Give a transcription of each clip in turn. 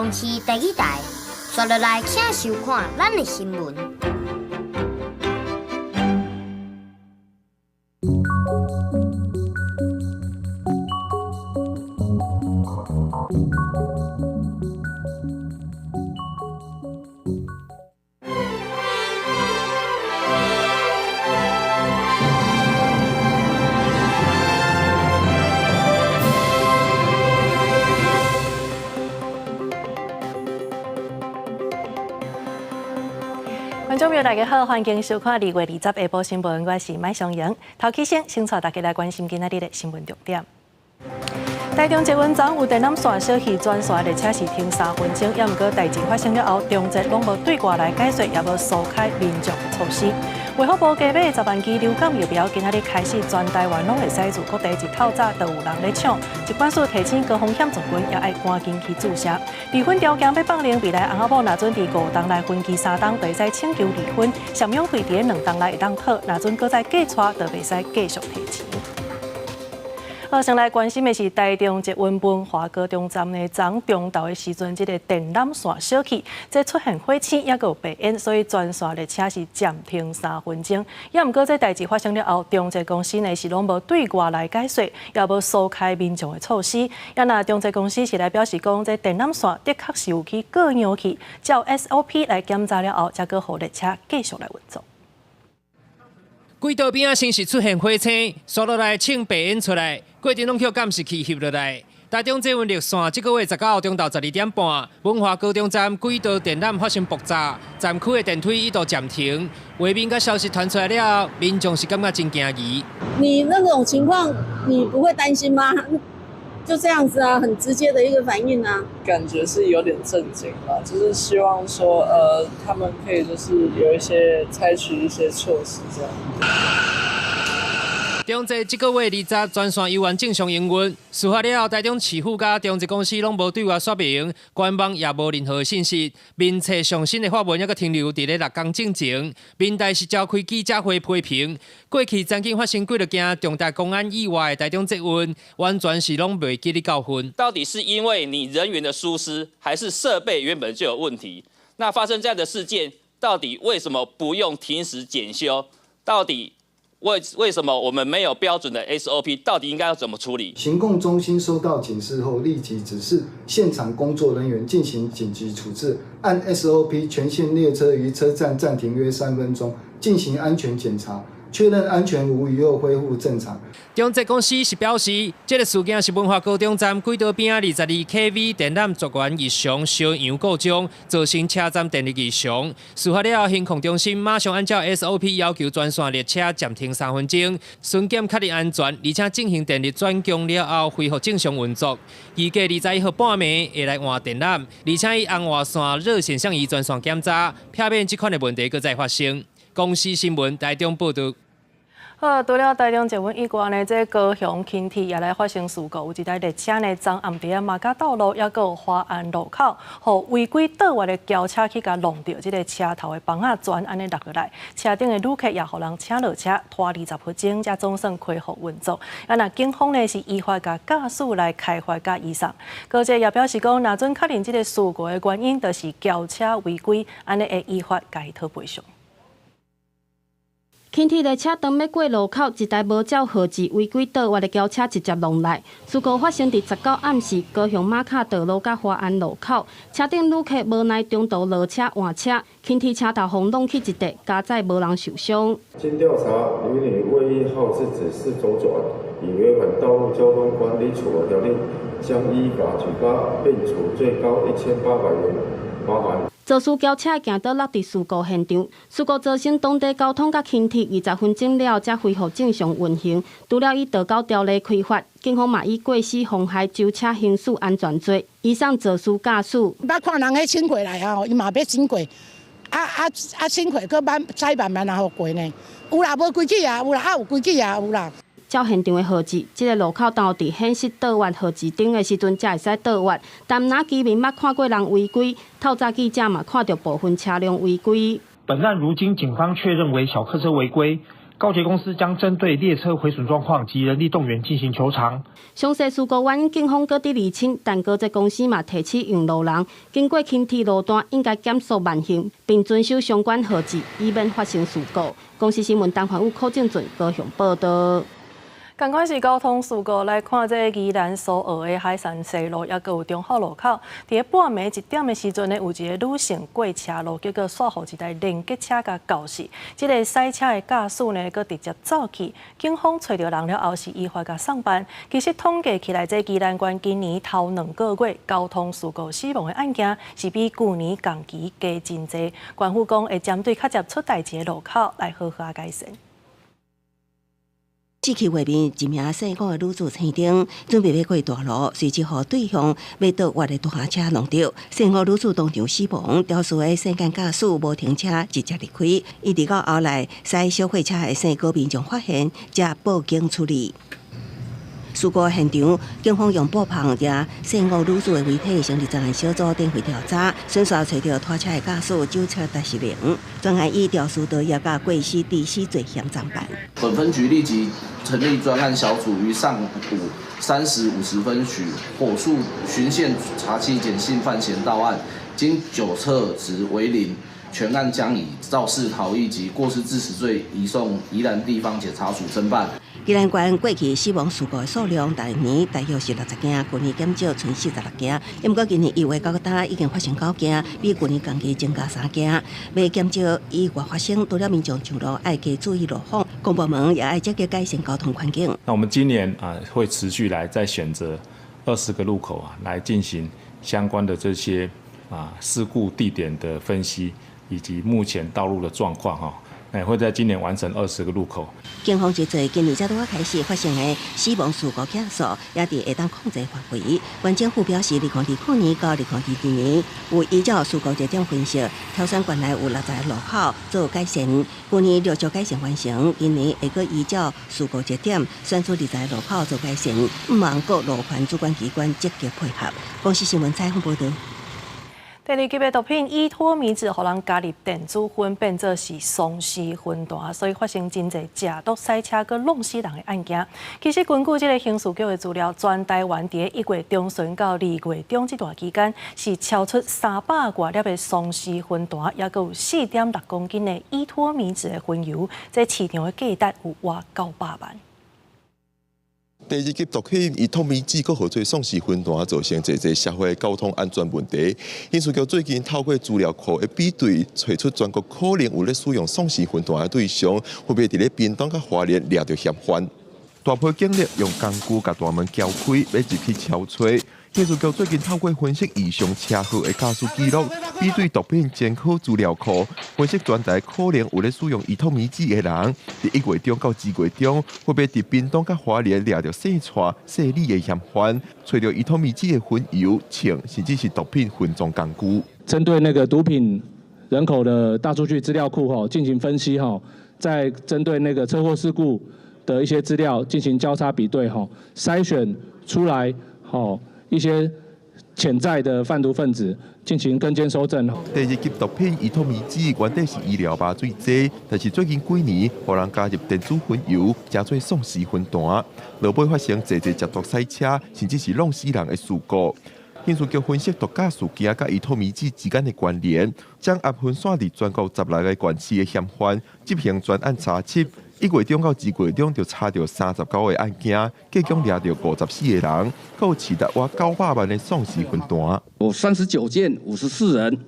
公視第二台，刷落來請收看咱的新聞。觀眾朋友大家好，歡迎收看2月20下晡新聞，我是麥尚瑩。頭起先，先帶大家來關心今仔日的新聞重點。台中捷運站有電纜線燒去，全線列車是停3分鐘，也毋過代誌發生了後，中捷攏無對外來解說，也無疏開民眾的措施。衛福部加碼10萬劑流感疫苗，今仔日開始全台灣攏會使自各地一透早就有人咧搶。疾管署提醒高風險族群也愛趕緊去注射。離婚條件欲放寬，未來翁仔某若準佇5冬內分居3冬，就會使請求離婚；贍養費佇咧2冬內會當討，若準閣再繼娶，就袂使繼續提錢。好，先來關心的是台中捷運文華高中站的昨中晝的時陣，這個電纜線燒去，這出現火星，猶閣有白煙，所以全線列車是暫停3分鐘。也毋過這代誌發生了後，中捷公司呢是攏無對外來解說，也無疏開民眾的措施。也若中捷公司是來表示講，這電纜線的確是有去過氧去，照 SOP 來檢查了後，才閣予列車繼續來運作。軌道邊仔先是出現火星，紲落來衝白煙出來，過程攏予監視器翕落來。台中捷運綠線這個月19號中晝12點半，文華高中站軌道電纜發生爆炸，站區的電梯一度暫停。畫面佮消息傳出來了後，民眾是感覺真驚疑。你那種情況，你不會擔心嗎？就這樣子啊，很直接的一個反應啊。感覺是有點震驚吧，就是希望說，他們可以就是有一些採取一些措施這樣。中捷這個月20全線猶原正常營運。事發了後，台中市府佮中捷公司攏無對外說明，官網也無任何信息。面冊上新的發文猶閣停留佇咧6工進前。民代是召開記者會批評，過去曾經發生幾若件重大公安意外的台中捷運，完全是攏袂記得教訓。到底是因為你人員的疏失，還是設備原本就有問題？那發生這樣的事件，到底為什麼不用停駛檢修？到底為什麼我們沒有標準的 SOP？到底應該要怎麼處理？行控中心收到警示後，立即指示現場工作人員進行緊急處置，按 SOP 全線列車於車站暫停約3分鐘，進行安全檢查，確認安全無虞後恢復正常。中捷公司是表示，這個事件是文華高中站軌道邊仔22 kV 電纜絕緣異常燒揚故障，造成車站電力異常。事發了後，行控中心馬上按照 SOP 要求，全線列車暫停3分鐘，巡檢確認安全，而且進行電力轉供了後，恢復正常運作。預計21號半暝會來換電纜，而且以紅外線熱顯像儀全線檢查，避免這款的問題閣再發生。公視新聞台中報導。好，除了台中捷運以外呢，這高雄輕鐵也來發生事故，有一台列車呢，昨暗佇咧馬甲道路，猶閣有華安路口，予違規倒彎的轎車去共挵著，這个車頭的枋仔全按呢落落來，車頂的旅客也予人請落車，拖20分鐘，才總算恢復運作。啊，若警方呢是依法共駕駛來開罰佮移送。高捷也表示講，若準確認這个事故的原因，就是轎車違規，按呢會依法共伊討賠償。輕鐵列車當欲過路口，一台無照號誌違規倒彎的轎車直接挵來。事故發生佇19暗時，高雄馬卡道路佮華安路口，車頂旅客無奈中途落車換車，輕鐵車頭予挵去一塊，佳哉無人受傷。經調查，女女未依號誌指示左轉，已違反道路交通管理處罰條例，將依法舉發，並處最高1800元罰款。肇事轎車行倒落佇事故現場，事故造成當地交通佮輕鐵20分鐘了後才恢復正常運行。除了以道交條例開罰，警方嘛以過失妨害舟車行駛安全罪移送肇事駕駛。捌看人彼經過來啊，伊嘛欲經過，啊經過，閣慢再慢慢仔予過呢。有啦，無規矩啊，有啦，啊有規矩啊，有啦。照現場的號誌，這个路口當佇顯示倒彎號誌燈的時陣才會使倒彎。但若居民捌看過人違規，透早記者嘛看著部分車輛違規。本案如今警方確認為小客車違規，高鐵公司將針對列車毀損狀況及人力動員進行求償。詳細事故原因，警方閣佇釐清，但高鐵公司嘛提醒用路人，經過輕鐵路段應該減速慢行，並遵守相關號誌，以免發生事故。公視新聞陳環宇、柯正俊高雄報道。仝款是交通事故，來看這個宜蘭蘇澳的海山西路，抑閣有中好路口，佇咧半暝一點的時陣呢，有一个女性過車路，結果煞予一台連結車共鉤死。這個駛車的駕駛呢，閣直接走去，警方揣著人了後是依法共送辦。其實統計起來，這宜蘭縣今年頭兩個月交通事故死亡的案件，是比舊年仝期加真濟。縣府講會針對較捷出代誌的路口來好好改善。視覺畫面，一名姓龔的女子青燈，準備欲過大路，隨即予對向欲倒彎的大車挵著，姓龔女子當場死亡。肇事的姓簡駕駛無停車，直接離開。一直到後來，駛小貨車的姓高民眾發現，才報警處理。事故現場，警方用布棚將姓龔女子的遺體成立專案小組展開調查，審查揣著拖車的駕駛酒測達是零，專案以肇事逃逸佮過失致死罪嫌偵辦。本分局立即成立專案小組，於上午3時50分許火速循線查緝簡姓犯嫌到案，經酒測值為零，全案將以肇事逃逸及過失致死罪移送宜蘭地方檢察署偵辦。宜蘭縣過去死亡事故的數量，逐年大約是60件，舊年減少賰46件。毋過今年1月到今已經發生九件，比舊年同期增加三件。欲減少意外發生，除了民眾上路愛加注意路況，公部門也愛積極改善交通環境。那我們今年啊，會持續來再選擇20個路口啊，來進行相關的這些啊事故地點的分析，以及目前道路的狀況哈。會在今年完成20個路口。警方指出，今年才拄仔開始發生的死亡事故件數，也佇會當控制範圍。縣政府表示，2020年到2022年，有依照事故熱點分析，挑選縣內有60個路口做改善。舊年陸續改善完成，今年會閣依照事故熱點選出20個路口做改善，向望各路環主管機關積極配合。公視新聞採訪報導。第二級的毒品依托咪酯，予人加入電子薰變做是喪屍薰彈，所以發生真濟食毒駛車閣弄死人的案件。其實根據這个刑事局的資料，全台灣佇1月中旬到2月中這段期間，是超出300外粒的喪屍薰彈，抑閣有4.6公斤的依托咪酯的薰油，這市場的價值有倚900萬。第二級毒品依托咪酯閣號做喪屍薰彈，造成濟濟社會交通安全問題。刑事局最近透過資料庫的比對，揣出全國可能有咧使用喪屍薰彈的對象，分別佇咧屏東佮花蓮掠著嫌犯。大批警力用工具共大門撬開，欲入去搜查。刑事局最近透過分析異常車禍的駕駛記錄，比對毒品偵柯資料庫，分析全台可能有咧使用依托咪酯的人，佇1月中到2月中，分別佇屏東佮花蓮掠著姓蔡、姓李的嫌犯，揣著依托咪酯的薰油、秤，甚至是毒品分裝工具。針對那個毒品人口的大數據資料庫吼進行分析吼，再針對那個車禍事故的一些資料進行交叉比對吼，篩選出來吼一些潛在的販毒分子進行跟監搜證。第二級毒品依托咪酯原底是醫療麻醉劑，但是最近幾年，予人加入電子薰油，成做喪屍薰彈，落尾發生濟濟食毒駛車，甚至是弄死人的事故。刑事局分析毒駕事件佮依托咪酯之間的關聯，將押分散佇全國16個縣市的嫌犯執行專案查緝。1月中到2月中就查著39個案件，計共掠著54個人，閣有市值倚900萬的喪屍薰彈。有39件54人，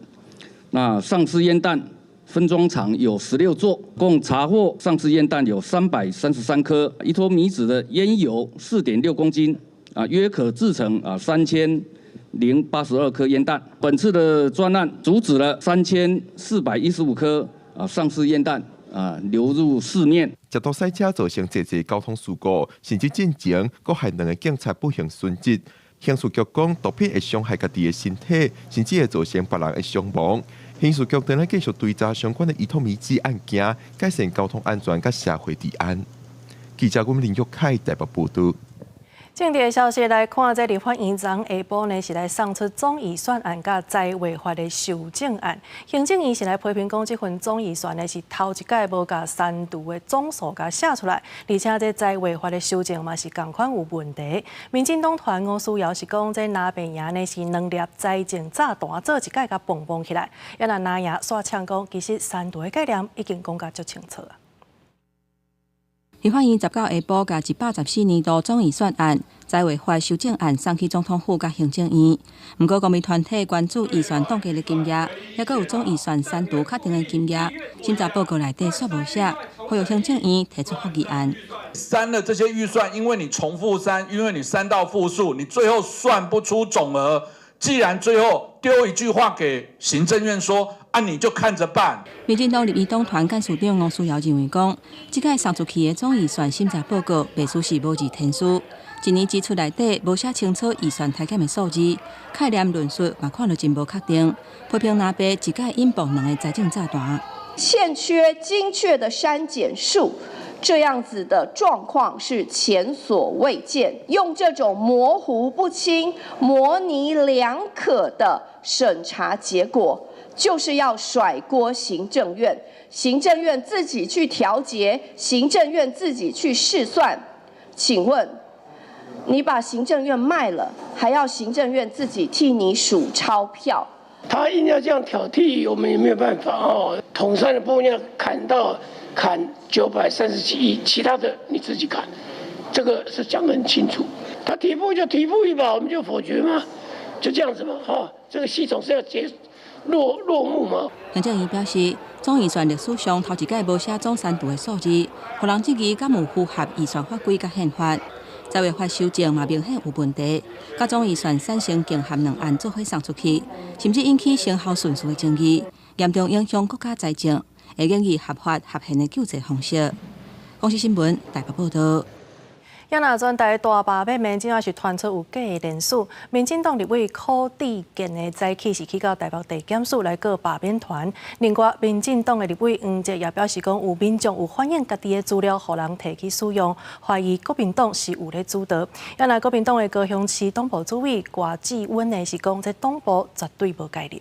那喪屍煙彈分裝廠有16座，共查獲喪屍煙彈有333顆，依托咪酯的煙油4.6公斤，啊，約可製成啊3082顆煙彈。本次的專案阻止了3415顆啊喪屍煙彈啊流入市面。食毒駛車造成濟濟交通事故，甚至進前閣害兩个警察不幸殉職。刑事局講，毒品會傷害家己的身體，甚至會造成別人的傷亡。刑事局正咧繼續追查相關的依托咪酯案件，改善交通安全佮社會治安。記者阮林玉凱台北報導。政治的消息來看，這立法院昨下晡呢是來送出總預算案佮財劃法的修正案。行政院是來批評講，這份總預算呢是頭一擺無共刪除的總數共寫出來，而且這財劃法的修正嘛是仝款有問題。民進黨團吳思瑤是講，這藍白贏呢是兩粒財政炸彈做一擺共蹦蹦起來。啊若藍營煞嗆講，其實刪除的概念已經講甲足清楚啊。立法院19下晡，共114年度總預算案、財劃法修正案送去總統府佮行政院。毋過，公民團體關注預算凍結的金額，抑閣有總預算刪除確定的金額，審查報告內底煞無寫，呼籲行政院提出覆議案。刪了這些預算，因為你重複刪，因為你刪到負數，你最後算不出總額。既然最後丟一句話給行政院說，啊，你就看著辦。民進黨立院黨團幹事長吳思瑤認為講，這擺送出去的總預算審查報告，袂輸是無字天書。一年支出內底無寫清楚預算削減的數字，概念論述嘛看著真無確定。批評藍白一擺引爆兩个財政炸彈，欠缺精確的刪減數，這樣子的狀況是前所未見。用這種模糊不清、模棱兩可的審查結果，就是要甩鍋行政院，行政院自己去調節，行政院自己去試算。請問，你把行政院賣了，還要行政院自己替你數鈔票？他硬要這樣挑剔，我們也沒有辦法哦。統三的部分要砍到砍937億，其他的你自己砍，這個是講得很清楚。他提復就提復一吧，我們就否決嘛，就這樣子嘛，哈。這個系統是要結落幕嗎？行政院表示，總預算歷史上頭一擺無寫總刪除的數字，予人質疑敢有符合預算法規佮憲法。財劃法修正嘛明顯有問題，佮總預算產生競合兩案做伙送出去，甚至引起先後順序的爭議，嚴重影響國家財政，會建議合法合憲的救濟方式。公視新聞台北報導。啊若全台大罷免民進也是傳出有假的連署，民進黨立委柯志健的早起是去到台北地檢署來告罷免團。另外，民進黨的立委黃捷也表示講，有民眾有反映家己的資料，予人提去使用，懷疑國民黨是有咧主導。啊若國民黨的高雄市黨部主委郭志穩呢是講，這黨部絕對無介入。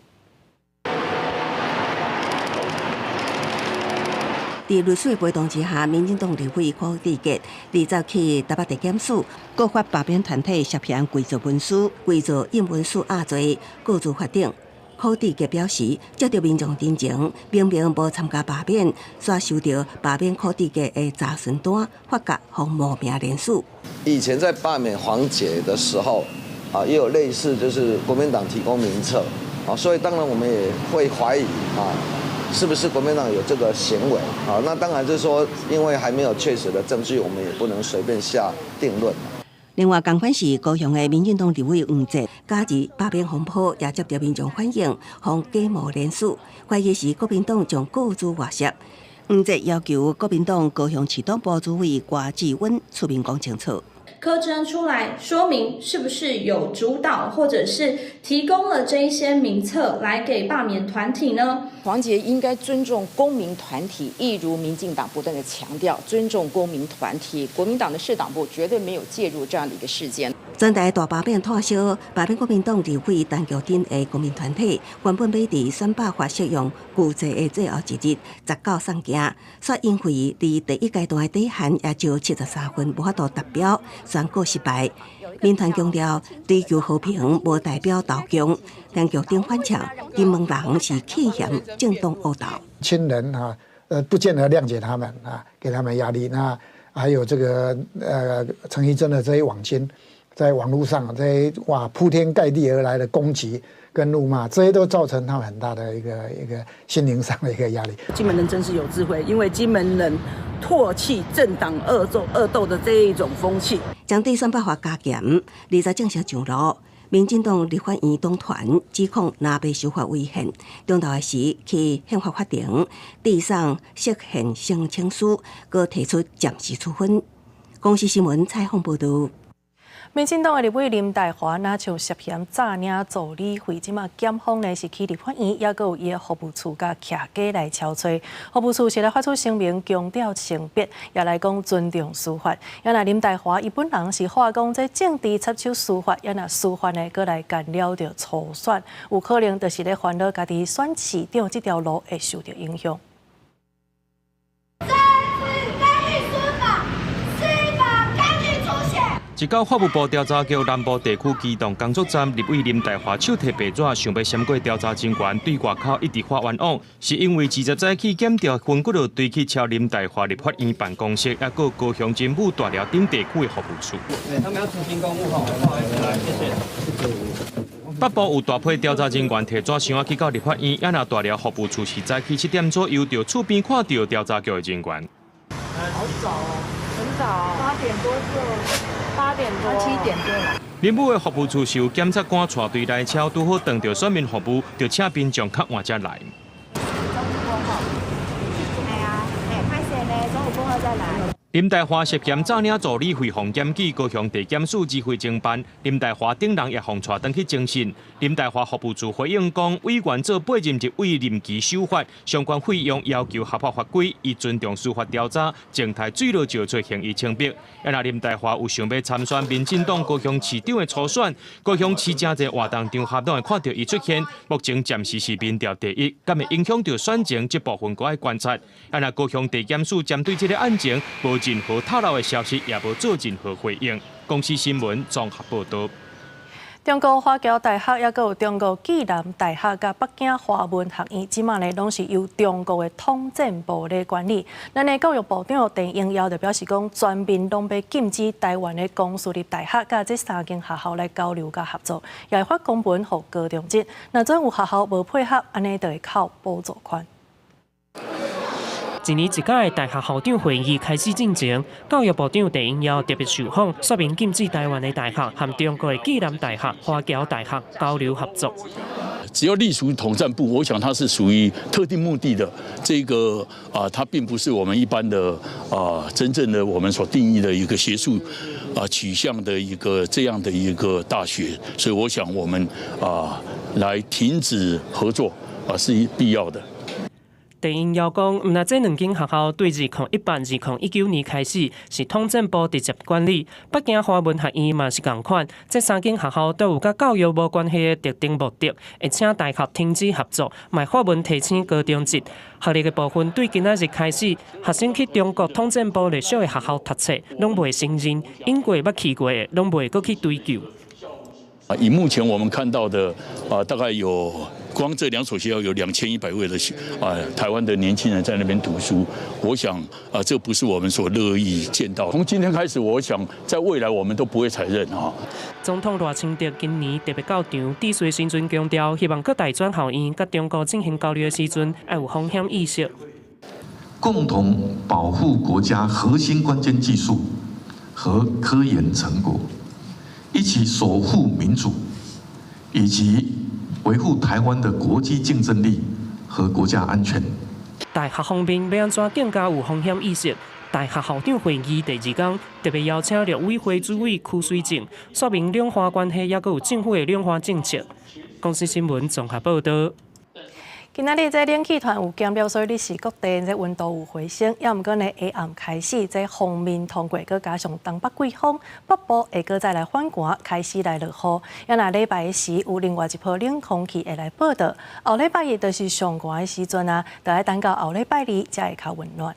佇律師的陪同之下，民進黨立委柯志杰20去台北地檢署告發罷免團體涉嫌偽造文書、偽造印文書亞罪，告訴法庭。柯志杰表示，接著民眾陳情，明明無參加罷免，煞收到罷免柯志杰的查詢單，發覺予冒名連署。以前在罷免黃捷的時候，啊，也有類似，就是國民黨提供名冊，啊，所以當然我們也會懷疑啊。是不是國民黨有這個行為？好，那當然就是說，因為還沒有確實的證據，我們也不能隨便下定論。另外，仝款是高雄的民進黨立委黃捷加入罷免風波，也接到民眾反映，予假冒連署，懷疑是國民黨將個資外洩。黃捷要求國民黨高雄市黨部主委郭志穩出面講清楚。柯志恩出來說明，是不是有主導，或者是提供了這一些名冊來給罷免團體呢？黃捷應該尊重公民團體，一如民進黨不斷的強調，尊重公民團體。國民黨的市黨部絕對沒有介入這樣的一個事件。全台大罷免拖燒，罷免國民黨立委陳菊等的公民團體，原本欲佇選罷法適用舊制的最後一日19送件，煞因為佇第一階段的底限也少73分，無法度達標，宣告失敗。民團強調追求和平，無代表投降。陳菊等反嗆，金門人是棄嫌政黨惡鬥。親人哈，不見得諒解他們啊，給他們壓力。那還有這個陳綺貞的這些網軍，在網絡上這些哇鋪天蓋地而來的攻擊跟怒罵，這些都造成他們很大的一個心靈上的一個壓力。金門人真是有智慧，因為金門人唾棄政黨惡鬥的這一種風氣。針對選罷法加嚴，20正式上路。民進黨立法院黨團指控藍白修法違憲，中晝的時去憲法法庭遞送釋憲申請書，閣提出暫時處分。公視新聞採訪報導。民進黨的立委林岱樺，若像涉嫌詐領助理費，這馬檢方呢是去立法院，抑閣有伊的服務處共徛家來敲揣。服務處是來發出聲明，強調清白，也來講尊重司法。也若林岱樺伊本人是話講，這政治插手司法，也若司法呢閣來干擾著初選，有可能就是咧煩惱家己選市長這條路會受著影響。一到法務部調查局南部地區機動工作站立委林岱樺手提白紙，想欲閃過調查人員，對外口一直發冤枉，是因為20早起檢著分骨就對去敲林岱樺立法院辦公室，抑閣高雄真武大寮頂地區的服務處。他們要執行公務吼，不好意思，來，謝謝。北部有大批調查人員提紙箱去到立法院，也若大寮服務處是早起7點左右，就厝邊看著調查局的人員。好早哦，很早，8點多就。8點多，7點多了。林武的服務處是有檢察官帶隊來敲，拄好當著選民服務，就請民眾較晚才來。中午過後，係啊，歹勢呢，中午過後再來。林岱樺涉嫌詐領助理費，予檢舉高雄地檢署指揮偵辦。林岱樺等人也予帶轉去偵訊。林岱樺服務處回應講，委員做八任立委任期守法，相關費用要求合法法規，伊尊重司法調查，靜待水落石出，還伊清白。啊，若林岱樺有想欲參選民進黨高雄市長的初選，高雄市誠濟活動場合攏會看著伊出現。目前暫時是民調第一，敢會影響著選情？這部分閣愛觀察。啊，若高雄地檢署針對這個案情，無任何透露的消息，也無做任何回應。公視新聞綜合報導。中國華僑大學，抑閣有中國暨南大學佮北京華文學院，這馬呢攏是由中國的統戰部咧管理。咱的教育部長鄧英耀就表示講，全面攏欲禁止台灣的公私立大學佮這三間學校來交流佮合作，也會發公文予高中職。若準有學校無配合，按呢就會扣補助款。一年一屆的大學校長會議開始進行，教育部長鄧英耀特別受訪，說明禁止台灣的大學和中國的暨南大學、華僑大學交流合作。只要隸屬統戰部，我想它是屬於特定目的的，這個啊，它並不是我們一般的啊，真正的我們所定義的一個學術啊取向的一個這樣的一個大學，所以我想我們啊來停止合作啊是必要的。鄧英耀講，毋但這兩間學校對2018、2019年開始是統戰部直接管理，北京華文學院嘛是仝款。這三間學校都有佮教育無關係的特定目的，會請大學停止合作，嘛發文提醒高中職。學歷的部分對今仔日開始，學生去中國統戰部隸屬的學校讀冊，攏袂承認，應過捌去過的，攏袂閣去追究。以目前我們看到的啊，大概有光這兩所學校有2100位的啊台灣的年輕人在那邊讀書，我想啊，這不是我們所樂意見到。從今天開始，我想在未來我們都不會採認啊。總統賴清德今年特別到場，致辭時陣強調，希望各大專校院佮中國進行交流的時陣，愛有風險意識，共同保護國家核心關鍵技術和科研成果。一起守護民主，以及維護台灣的國際競爭力和國家安全。大學方面欲按怎更加有風險意識？大學校長會議第二天特別邀請陸委會主委柯水正，說明兩岸關係，抑閣有政府的兩岸政策。公視新聞綜合報導。今仔日這冷氣團有減弱，所以你是各地這溫度有回升。抑毋過呢，下暗開始這鋒面通過，閣加上東北季風，北部會閣再來反寒，開始來落雨。抑若禮拜時有另外一波冷空氣會來報到，後禮拜一就是上寒的時陣啊，就愛等到後禮拜二才會較溫暖。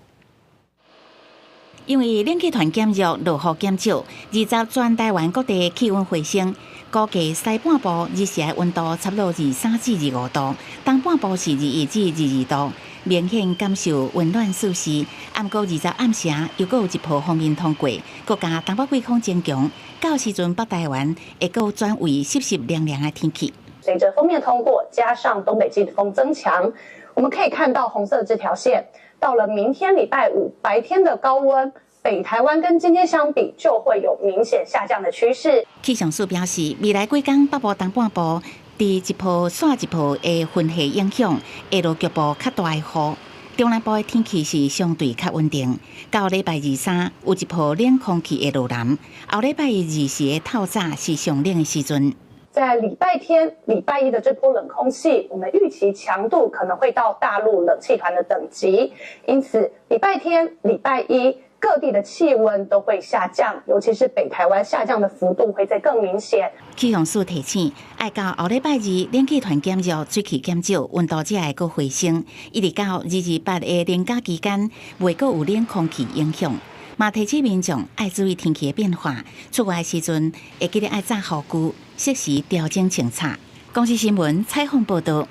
因為冷氣團減弱，落雨減少，20全台灣各地氣溫回升。估計西半部日時的溫度差不多23至25度，東半部是21至22度，明顯感受溫暖舒適。毋過20暗時又閣有一波鋒面通過，閣加東北季風增強，到時陣北台灣會閣轉為濕濕涼涼的天氣。隨著鋒面通過，加上東北季風增強，我們可以看到紅色這條線，到了明天禮拜五白天的高溫。北台灣跟今天相比，就會有明顯下降的趨勢。氣象署表示，未來幾工北部、東半部，佇一波紲一波的雲系影響，會落局部較大的雨。中南部的天氣是相對較穩定。到禮拜二三有一波冷空氣會落南，後禮拜二時的透早是上冷的時陣。在禮拜天、禮拜一的這波冷空氣，我們預期強度可能會到大陸冷氣團的等級，因此禮拜天、禮拜一各地的氣溫都會下降，尤其是北台灣下降的幅度會再更明顯。氣象署提醒，愛到後禮拜二冷氣團減弱，水汽減少，溫度才會閣回升。一直到228的連假期間，袂閣有冷空氣影響。嘛提醒民眾愛注意天氣的變化，出外時陣會記得愛紮雨具，適時調整穿插。公視新聞採訪報道。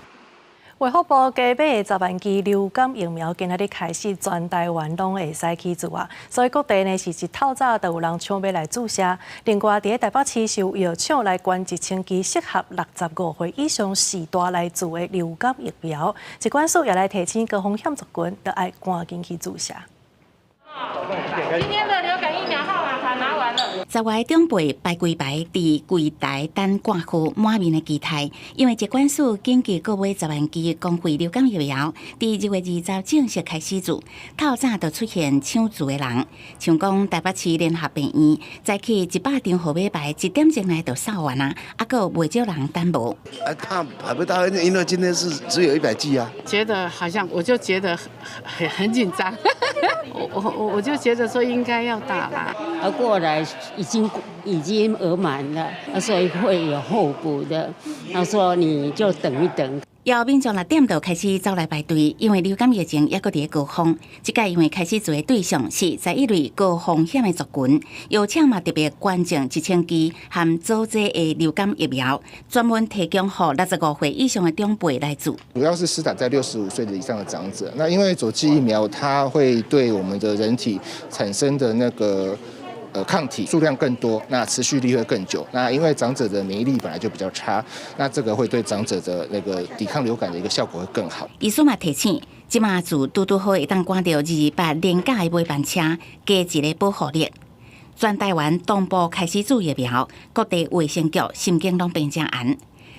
衛福部加碼10萬劑流感疫苗，今仔日開始全台灣攏會使去注啊！所以各地呢是一透早就有人搶欲來注射。另外，佇台北市是有藥廠來捐1000劑適合65歲以上序大來注的流感疫苗。疾管署也來提醒高風險族群，著愛趕緊去注射。今天的流感疫苗號碼卡拿完了。10外長輩排規排佇櫃台等掛號滿面的期待，因為疾管署緊急購買10萬劑公費流感疫苗，佇2月20正式開始注，透早就出現搶注的人。像講台北市聯合病院，早起100張號碼牌，一點鐘內就掃完啊，猶閣有袂少人等無。啊，怕排不到，因為今天是只有100劑啊。覺得好像我就覺得很緊張，我就覺得說應該要打啦。而過來已經額滿了，所以會有候補的。他說你就等一等。有民眾6點就開始走來排隊，因為流感疫情猶閣佇高峰。這屆因為開始注的對象是11類高風險的族群，藥廠嘛特別捐贈1000劑含佐劑的流感疫苗，專門提供予65歲以上的長輩來注。主要是施打在65歲的以上的長者。那因為佐劑疫苗，它會對我們的人體產生的那個抗體數量更多，那持續力會更久。那因為長者的免疫力本來就比較差，那這個會對長者的那個抵抗流感的一個效果會更好。醫師嘛提醒，這馬注拄拄好會當趕著228連假的尾班車，加一个保護力。全台灣同步開始注疫苗，各地衛生局神經攏變誠絚。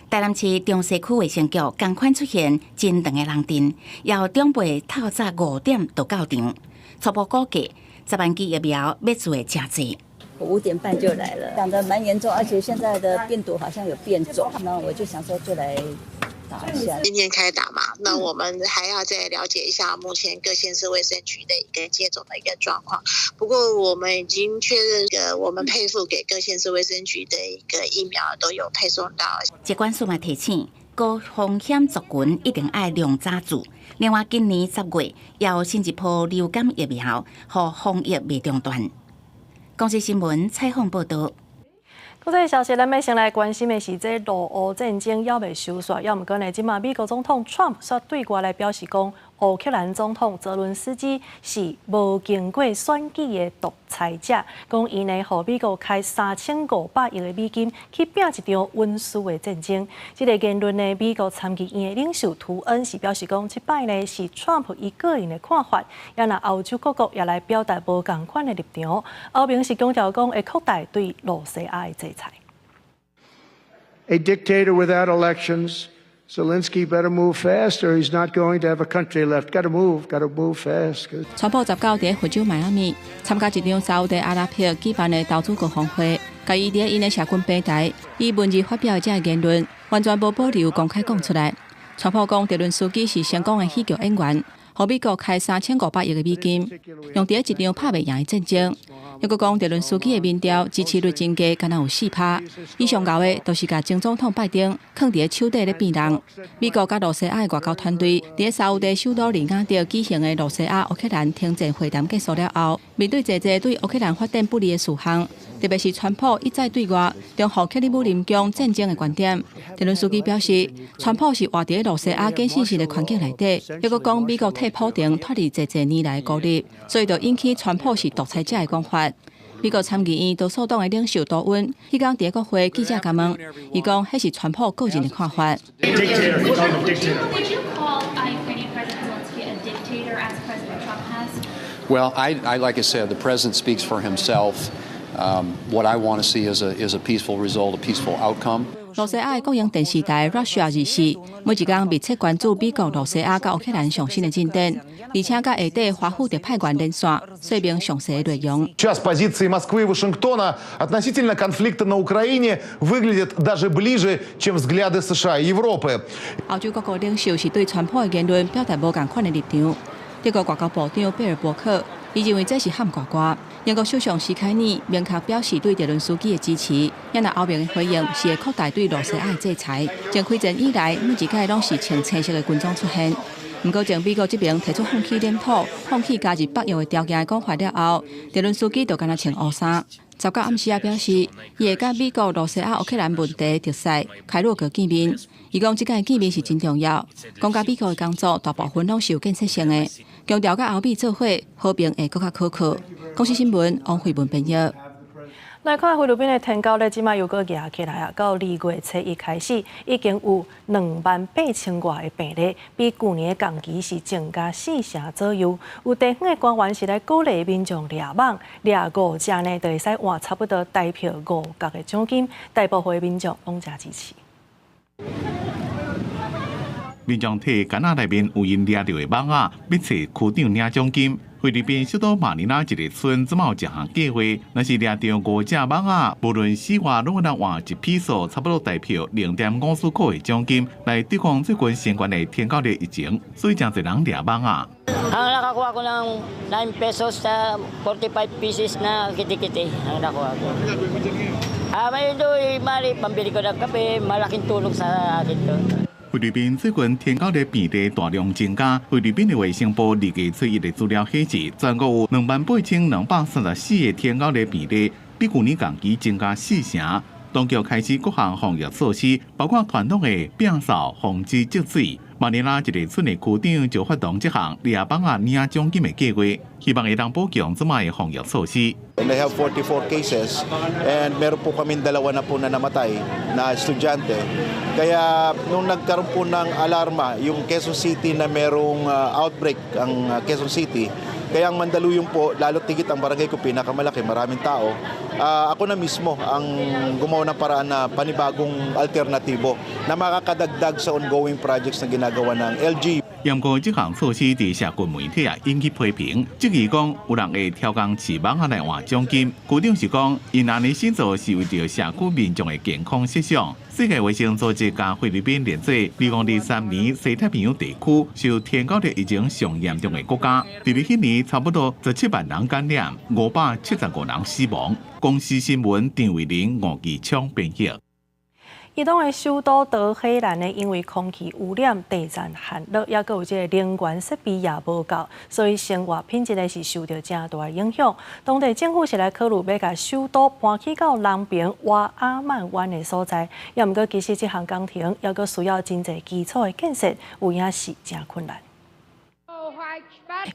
台南市中西區衛生局仝款出現真長的人陣，由長輩透早5點就到場，初步估計，10萬劑疫苗欲注的誠濟。我5點半就來了，講得蠻嚴重，而且現在的病毒好像有變種，那我就想說就來打一下。今天開打嘛，那我們還要再了解一下目前各縣市衛生局的一個接種的一個狀況。不過我們已經確認，我們配付給各縣市衛生局的一個疫苗都有配送到。疾管署嘛提醒，高風險族群一定愛量早注。另外，今年10月也有新一波流感疫苗，予防疫袂中斷。公視新聞採訪報道。國際消息，咱欲先來關心的是，這俄烏戰爭猶未收煞，猶毋過呢，這馬美國總統川普煞對外來表示講，烏克蘭總統澤倫斯基是無經過選舉的獨裁者，講伊呢，予美國開3500億的美金去拚一場穩輸的戰爭。這个言論呢，美國參議院的領袖圖恩是表示講，這擺呢是川普伊個人的看法，也若歐洲各國也來表達無仝款的立場。歐盟是強調講會擴大對露西亞的制裁。 A dictator without elections. Zelensky better move fast, or he's not going to have a country left. Got to move, got to move fast. 川普19佇佛州邁阿密參加一場沙烏地阿拉伯舉辦的投資高峰會，共伊佇𪜶的社群平台以文字發表的這个言論，完全無保留公開講出來。川普講，澤倫斯基是成功的喜劇演員，予美國開3500億的美金，用佇一場拍袂贏的戰爭。猶閣講，澤倫斯基的民調支持率真低，干焦有4趴。伊上𠢕的，就是共前總統拜登囥佇手底咧變人。美國佮露西亞的外交團隊，佇沙烏地首都利雅得舉行的露西亞烏克蘭停戰會談結束了後，面對濟濟對烏克蘭發展不利的事項，特別是川普一再對外中予克里姆林宮戰爭的觀點，澤倫斯基表示，川普是活佇露西亞假信息的環境內底，猶閣講美國替普丁脫離濟濟年來的孤立，所以就引起川普是獨裁者的講法。美國參議院多數黨的領袖多溫，彼工佇國會記者共問，伊講彼是川普個人的看法。 Would you call Ukrainian President Zelensky a dictator as President Trump has? Well, like I said, the president speaks for himself. What I want to see is a peaceful result, a peaceful outcome. 羅西亞的國營電視台 Russia 24每一工密切關注美國、羅西亞佮烏克蘭上新的進展，而且佮下底華府特派員連線，說明詳細的內容。 Сейчас позиции Москвы и Вашингтона относительно конфликта на Украине выглядят даже ближе, чем взгляды США и Европы. 歐洲各國領袖是對川普的言論表達無仝款的立場。德國外交部長貝爾伯克，伊認為這是喊呱呱。英國首相施凱爾明確表示對澤倫斯基的支持，也若歐盟的回應是會擴大對羅西亞的制裁。從開戰以來，每一屆攏是穿青色的軍裝出現。毋過，從美國這邊提出放棄領土、放棄加入北約的條件的講法了後，澤倫斯基就敢若穿烏衫。19暗時也表示，伊會佮美國、羅西亞、烏克蘭問題特使凱洛格見面。伊講這擺見面是真重要，講佮美國的工作大部分攏是有建設性的，強調佮歐美做伙和平會閣較可靠。公視新聞王慧文編譯。來看菲律賓的天狗咧，這擺又閣夯起來啊！到2月初1開始，已經有28,000外个病例，比舊年的仝期是增加4成左右。有地方的官員是來鼓勵民眾獵蠓，獵五隻呢，就會使換差不多台票5角的獎金。大部分的民眾攏誠支持。民眾提矸仔內面有𪜶掠著的蠓仔，欲揣區長領獎金。菲律賓首都馬尼拉一个村，這擺有一項計劃，若是掠著五隻蠓仔，無論死活，攏會當換一披索，差不多台票0.54塊的獎金，來對抗最近新冠的天狗的疫情。所以誠濟人掠蠓仔。 Ang nakakuha ko ng 9 pesos sa 45 pieces na kitikiti ang nakuha ko. Ah, may doy, mali, pambili ko ng kape, malaking tulong sa akin to. 菲律賓最近天狗的病例大量增加。菲律賓的衛生部2月初1的資料顯示，全國有28,234個天狗的病例，比舊年仝期增加4成。當局開始各項防疫措施，包括傳統的摒掃、防止積水。馬尼拉一个村的區長就發動這項掠蠓仔領獎金的計劃，希望會當補強這擺的防疫措施。 And they have 44 cases and meron po kami dalawa na po na namatay na estudyante. Kaya nung nagkaroon po ng alarma yung Quezon City na merong outbreak ang Quezon City, kaya ang Mandaluyong po, lalo't higit ang barangay ko pinakamalaki, maraming tao, ako na mismo ang gumawa ng paraan na panibagong alternatibo na makakadagdag sa ongoing projects na ginagawa ng LGU. 毋過這項措施佇社群媒體也引起批評，質疑講有人會刁工飼蠓仔來換獎金。區長是講，𪜶按呢新做是為著社區民眾的健康設想。世界衛生組織共菲律賓連做2023年西太平洋地區受天狗的疫情上嚴重的國家。佇咧彼年，差不多17萬人感染，575人死亡。公視新聞張慧玲、吳義昌編譯。伊朗的首都德黑蘭呢，因為空氣污染、地震旱澇，抑閣有這个能源設備也無夠，所以生活品質呢是受著誠大的影響。當地政府是來考慮欲共首都搬去到南爿瓦阿曼灣的所在，也毋過其實這項工程抑閣需要真濟基礎的建設，有影是誠困難。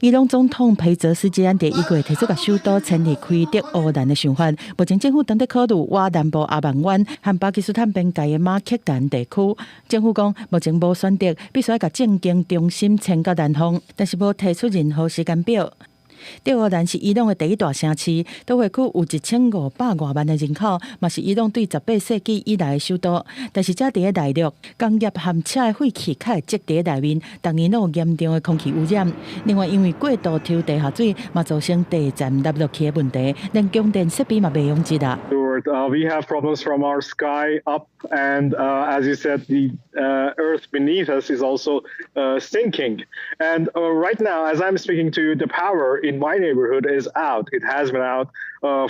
伊朗總統裴澤斯基安佇1月提出共首都遷離開德黑蘭的想法，目前政府正佇考慮倚南部阿曼灣和巴基斯坦邊界的馬克蘭地區。政府講目前無選擇，必須愛共政經中心遷到南方，但是無提出任何時間表。德黑蘭是伊朗的第一大城市，都會區有1500外萬的人口，嘛是伊朗對18世紀以來的首都。但是這佇咧內陸，工業和車的廢氣較會積佇內面，逐年攏有嚴重的空氣污染。另外，因為過度抽地下水，嘛造成地層凹落去的問題，連供電設備嘛袂用得啊。 We have problems from our sky up, and as you said, the earth beneath us is also sinking. And right now, as I'm speaking to you, the power in my neighborhood is out. It has been out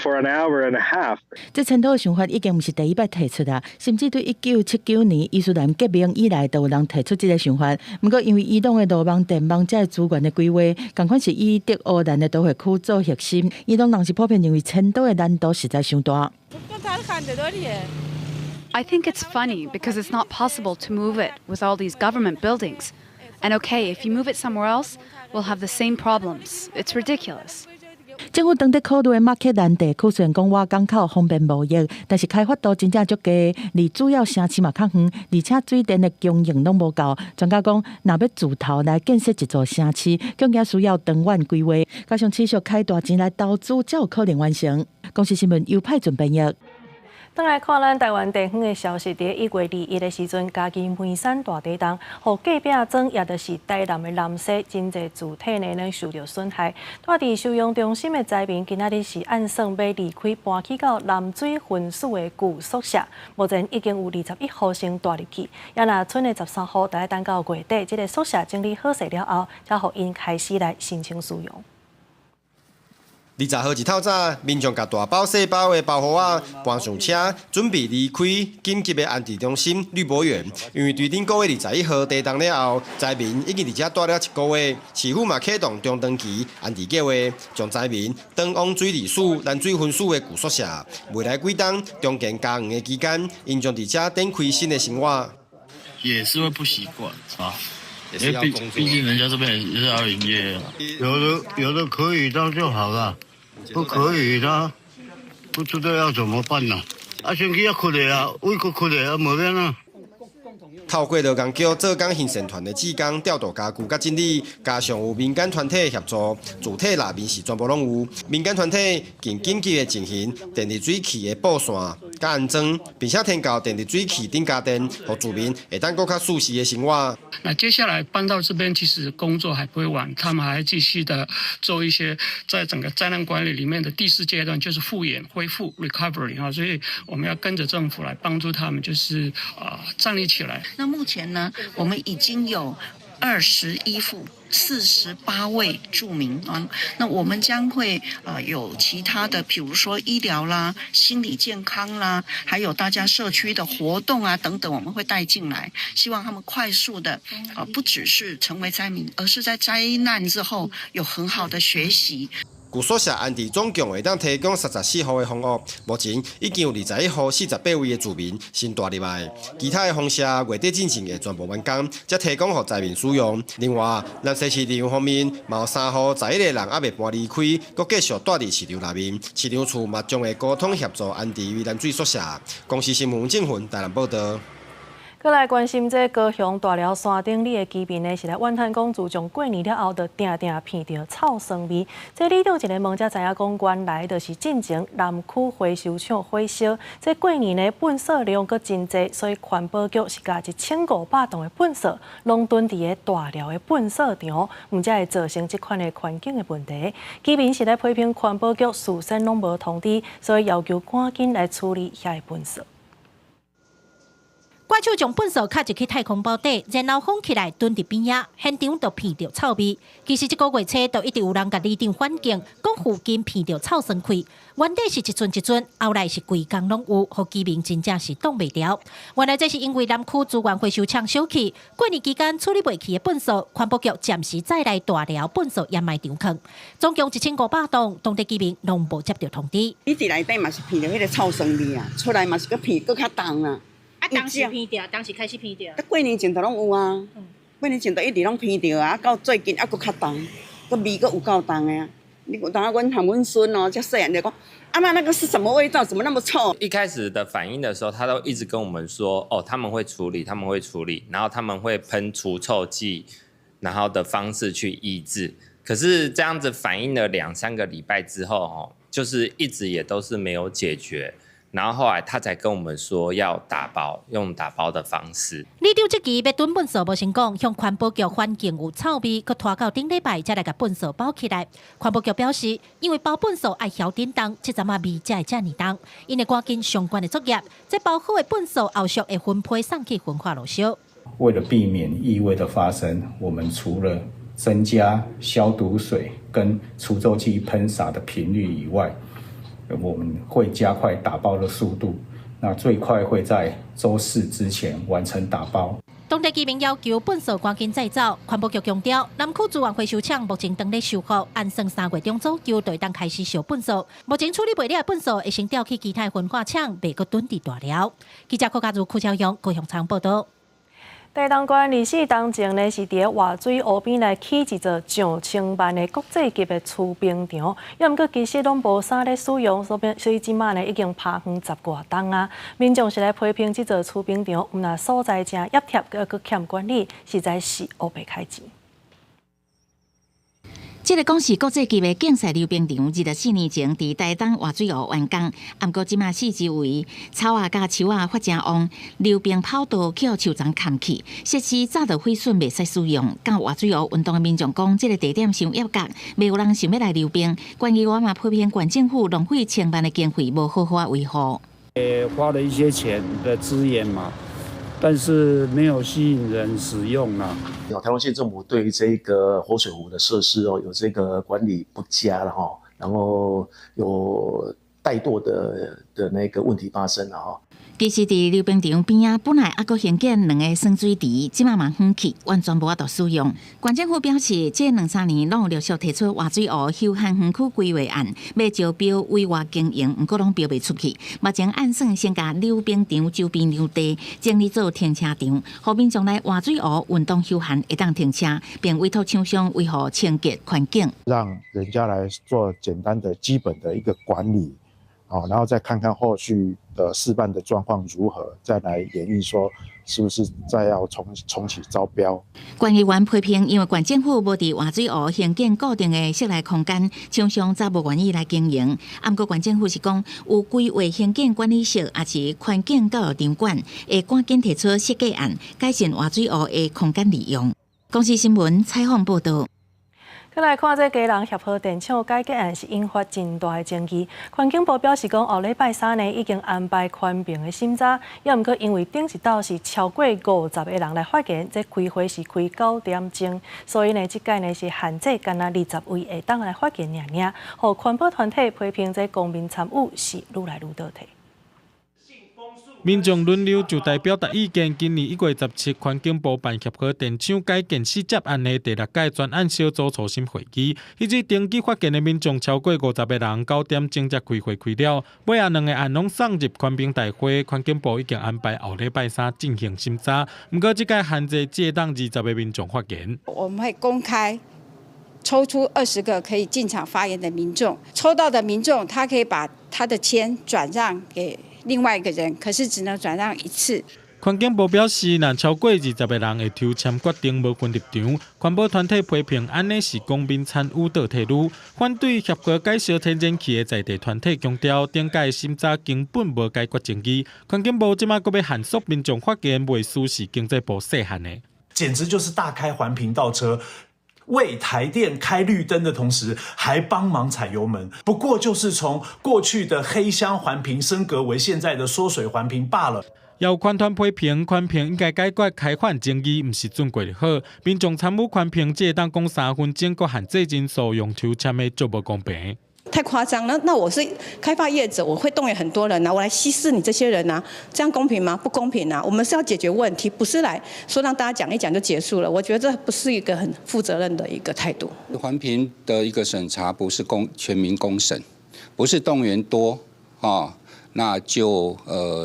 for an hour and a half. 這遷都的想法已經毋是第一擺提出啦，甚至對1979年伊斯蘭革命以來，都有人提出這个想法。毋過因為伊朗的路網、電網這資源的規劃，仝款是以德黑蘭的都會區做核心。伊朗人是普遍認為遷都的難度實在傷大。 I think it's funny because it's not possible to move it with all these government buildings. And okay, if you move it somewhere else, we'll have the same problems. It's ridiculous. 政府當佇考慮的馬克蘭地區，雖然講倚港口方便貿易，但是開發度真正足低，離主要城市嘛較遠，而且水電的供應攏無夠。專家講，若欲自頭來建設一座城市，更加需要長遠規劃，加上持續開大錢來投資，才有可能完成。公視新聞由派准編譯。轉來看咱台灣地方的消息，佇1月21的時陣，嘉義梅山大地動，予隔壁莊也就是台南的南勢，真濟住體呢，攏受著損害。蹛佇收容中心的災民，今仔日是按算欲離開，搬去到南水分署的舊宿舍。目前已經有21戶先蹛入去，也若賰的13戶，著愛等到月底，這个宿舍整理好勢了後，才予𪜶開始來申請使用。 20號一透早，民眾共大包細包的包袱仔搬上車，準備離開緊急的安置中心綠柏園。因為對頂個月21號地動了後，災民已經佇遮蹛了一個月，市府嘛啟動中長期安置計劃，將災民轉往水利署南水分署的舊宿舍。未來幾冬重建家園的期間，𪜶將佇遮展開新的生活。也是會不習慣啊。因為畢竟人家這邊也是要營業，有的可以當就好了，不可以的，不知道要怎麼辦呢？啊，先去遐困咧啊，位閣困咧啊，無免啊。透過勞工局做工行善團的志工調度家具佮整理，加上有民間團體協助，主體內面是全部攏有。民間團體更緊急的進行電熱水器的布線佮安裝，並且添購電熱水器頂加電，予住民會當閣較舒適的生活。那接下來搬到這邊，其實工作還不會完，他們還繼續的做一些在整個災難管理裡面的第四階段，就是復原、恢復（recovery）啊，所以我們要跟着政府來幫助他們，就是啊站立起來。那目前呢，我們已經有21戶48位住民啊，那我們將會有其他的，比如說醫療啦、心理健康啦，還有大家社區的活動啊等等，我們會帶進來，希望他們快速的不只是成為災民，而是在災難之後有很好的學習。舊宿舍安置總共會當提供34戶的房屋，目前已經有21戶48位的住民先蹛入來，其他的房舍月底進前會全部完工，才提供予災民使用。另外，南勢市場方面，嘛有3戶11個人猶未搬離開，閣繼續蹛佇市場內面。市場處嘛將會溝通協助安置於南水宿舍。公視新聞鄭雲台南報導。閣來關心這高雄大寮山頂里的居民呢，是來怨嘆講，自從過年了後，就定定鼻著臭酸味。這里長一个問才知影講，原來就是進前南區回收廠火燒。這過年呢，糞埽量閣真濟，所以環保局是共1500棟的糞埽攏囤佇个大寮的糞埽場，毋才會造成這款的環境的問題。居民是來批評環保局事先攏無通知，所以要求趕緊來處理遐个糞埽。怪手將糞埽敲入去太空包底，然後封起來，囤佇邊仔，現場就鼻著臭味。其實這個月初就一直有人共里長反映，講附近鼻著臭酸氣。原底是一陣一陣，後來是規工攏有，予居民真正是擋袂牢。原來這是因為南區資源回收廠小氣，過年期間處理袂去的糞埽，環保局暫時載來大寮糞埽掩埋場囥，總共1500棟，當地居民攏無接著通知。你佇內底嘛是鼻著彼个臭酸味啊，出來嘛是閣鼻閣較重啊。啊，當時鼻著，當時開始鼻著。過年前就攏有啊，過年前就一直攏鼻著啊，到最近猶閣較重，閣味閣有夠重的啊。你有當阮含阮孫哦，遮細漢就講，阿嬤那個是什麼味道？怎麼那麼臭？一開始的反應的時候，他都一直跟我們說，哦，他們會處理，他們會處理，然後他們會噴除臭劑，然後的方式去抑制。可是這樣子反應了兩三個禮拜之後，哦，就是一直也都是沒有解決。然後後來他才跟我們說要打包，用打包的方式。里長這期欲囤糞埽無成功，向環保局環境有臭味，閣拖到頂禮拜才來共糞埽包起來。環保局表示，因為包糞埽愛曉振動，這陣仔味才會遮爾重。𪜶會趕緊相關的作業，這包好的糞埽後續會分批送去焚化爐燒。為了避免異味的發生，我們除了增加消毒水跟除臭劑噴灑的頻率以外，我們會加快打包的速度，那最快會在週四之前完成打包。當地居民要求糞埽趕緊載走，環保局強調，南區資源回收廠目前正咧修復，按算3月中左右就會當開始燒糞埽。目前處理袂了的糞埽會先調去其他焚化廠，袂閣囤佇大寮。記者郭家如、柯超勇高雄採訪報導。台東縣24冬前呢，是佇個活水湖邊來起一座上千萬的國際級的貯冰場，猶毋過其實攏無啥咧使用，所以這馬呢已經拋荒十外冬啊。民眾是來批評這座貯冰場，毋但所在誠凹凸，閣閣欠管理，實在是烏白開錢。這个講是國際級的競賽溜冰場，24年前佇台東活水湖完工，毋過這馬四周圍草仔佮樹仔發誠旺，溜冰跑道予樹叢崁去，設施早就毀損，袂使使用。敢活水湖運動的民眾講，這个地點傷狹窄，袂有人想欲來溜冰。縣議員嘛批評縣政府浪費千萬的經費，無好好維護。花了一些錢的資源嘛，但是沒有吸引人使用啦。台東縣政府對於這個活水湖的設施哦，有這個管理不佳了哈，然後有怠惰的那個問題發生了哈。其實，佇溜冰場邊仔本來猶閣興建兩个耍水池，這馬嘛荒棄，完全無法度使用。縣政府表示，這兩三年攏有陸續提出活水湖休閒園區規劃案，欲招標委外經營，毋過攏標袂出去。目前按算先共溜冰場周邊兩地整理做停車場，予民眾來活水湖運動休閒會當停車，並委託廠商維護清潔環境。讓人家來做簡單的基本的一個管理。然後再看看後續的試辦的狀況如何，再來研議說是不是再要重啟招標。縣議員批評，因為縣政府無佇活水湖興建固定的室內空間，廠商才無願意來經營。毋過縣政府是講有規劃興建管理室，抑是環境教育場館，會趕緊提出設計案，改善活水湖的空間利用。公視新聞採訪報導。閣來看這基隆協和電廠改建案是引發真大的爭議。環境部表示講，後禮拜三呢已經安排環評的審查，猶毋過因為頂一道是超過50個人來發言，這開會是開9點鐘，所以呢，這擺呢是限制干焦20位會當來發言爾爾，予環保團體批評這公民參與是愈來愈倒退。民眾輪流就台表達意見。今年1月17，環境部辦協和電廠改建四接案的第六屆專案小組初審會議，彼日登記發言的民眾超過50個人，9點鐘才開會開了。尾仔兩个案攏送入環評大會，環境部已經安排後禮拜三進行審查。毋過這擺限制只會當20個民眾發言。我們會公開抽出20個可以進場發言的民眾，抽到的民眾他可以把他的籤轉讓給另外一個人，可是只能轉讓一次。環境部表示，若超過20個人會抽籤決定，無分立場。環保團體批評，按呢是公民參與倒退嚕。反對協和改燒天然氣的在地團體強調，頂擺審查根本無解決爭議。環境部這馬閣欲限縮民眾發言，袂輸是經濟部細漢的，簡直就是大開環評倒車。為台電開綠燈的同時，還幫忙踩油門。不過就是從過去的黑箱環評升格為現在的縮水環評罷了。有環團批評，環評應該解決開發爭議，毋是準過就好。民眾參與環評，只會當講3分鐘，閣限制人數用抽籤的，足無公平。太誇張了，那我是開發業者，我會動員很多人啊，我來稀釋你這些人啊，這樣公平嗎？不公平啊！我們是要解決問題，不是來說讓大家講一講就結束了。我覺得這不是一個很負責任的一個態度。環評的一個審查不是公全民公審，不是動員多啊，那就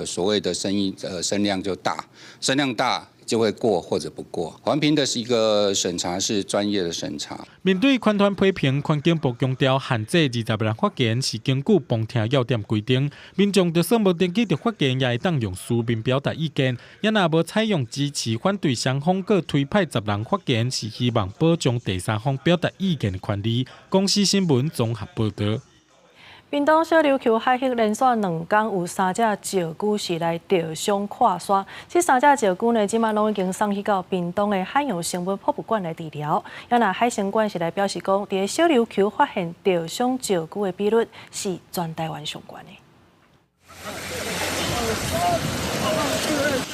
所謂的聲音聲量就大，聲量大就會過或者不過。環評的是一個審查，是專業的審查。面對環團批評，環境部強調限制20個人發言是根據旁聽要點規定，民眾就算無登記佇發言，也會當用書面表達意見。也若無採用支持反對雙方各推派10人發言，是希望保障第三方表達意見的權利。公視新聞綜合報導。屏東小琉球海域連續2工有三隻石龜是來著傷跨沙，這三隻石龜呢，這馬攏已經送去到屏東的海洋生物博物館來治療。也若海生館是來表示講，佇小琉球發現著傷石龜的比率是全台灣上懸的。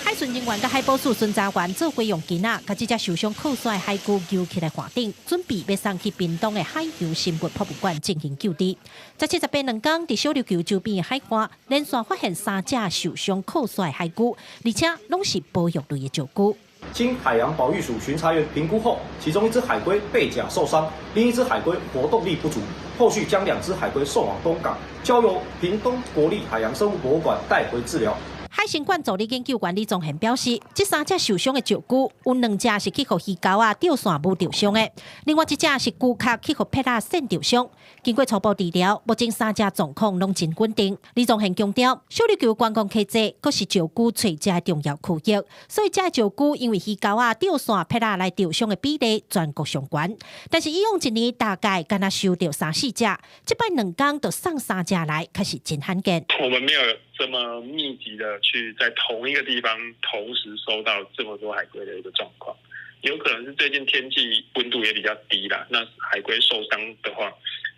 海巡人員佮海保署巡查員做伙用繩仔，共這隻受傷靠山的海龜揪起來岸頂，準備欲送去屏東的海洋生物博物館進行救治。17、18兩工，佇小琉球周邊的海岸，連續發現三隻受傷靠山的海龜，而且攏是保育類的石龜。經海洋保育署巡查員評估後，其中一隻海龜背甲受傷，另一隻海龜活動力不足，後續將兩隻海龜送往東港，交由屏東國立海洋生物博物館帶回治療。海生館助理研究員李宗賢表示，這三隻受傷的石龜有兩隻是去予魚鈎仔吊線舞著傷的，另外一隻是龜殼去予撇仔線著傷。經過初步治療，目前三隻狀況攏真穩定。李宗賢強調，小琉球觀光客濟，閣是石龜揣食的重要區域，所以這石龜因為魚鈎仔吊線撇仔來著傷的比例全國上懸。但是以往一年大概敢若收著三四隻，這擺兩工就送三隻來，確實真罕見。我們沒有這麼密集的去在同一個地方同時收到這麼多海龜的一個狀況，有可能是最近天氣溫度也比較低啦。那海龜受傷的話，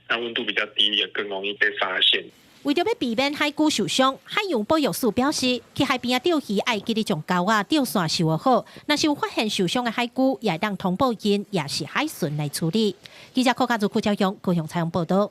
那溫度比較低，也更容易被發現。為著欲避免海龜受傷，海洋保育署表示，去海邊仔釣魚愛記得將鈎仔吊線收好，若是有發現受傷的海龜，也會當通報𪜶，抑是海巡來處理。記者柯家祖、郭昭勇高雄採訪報導。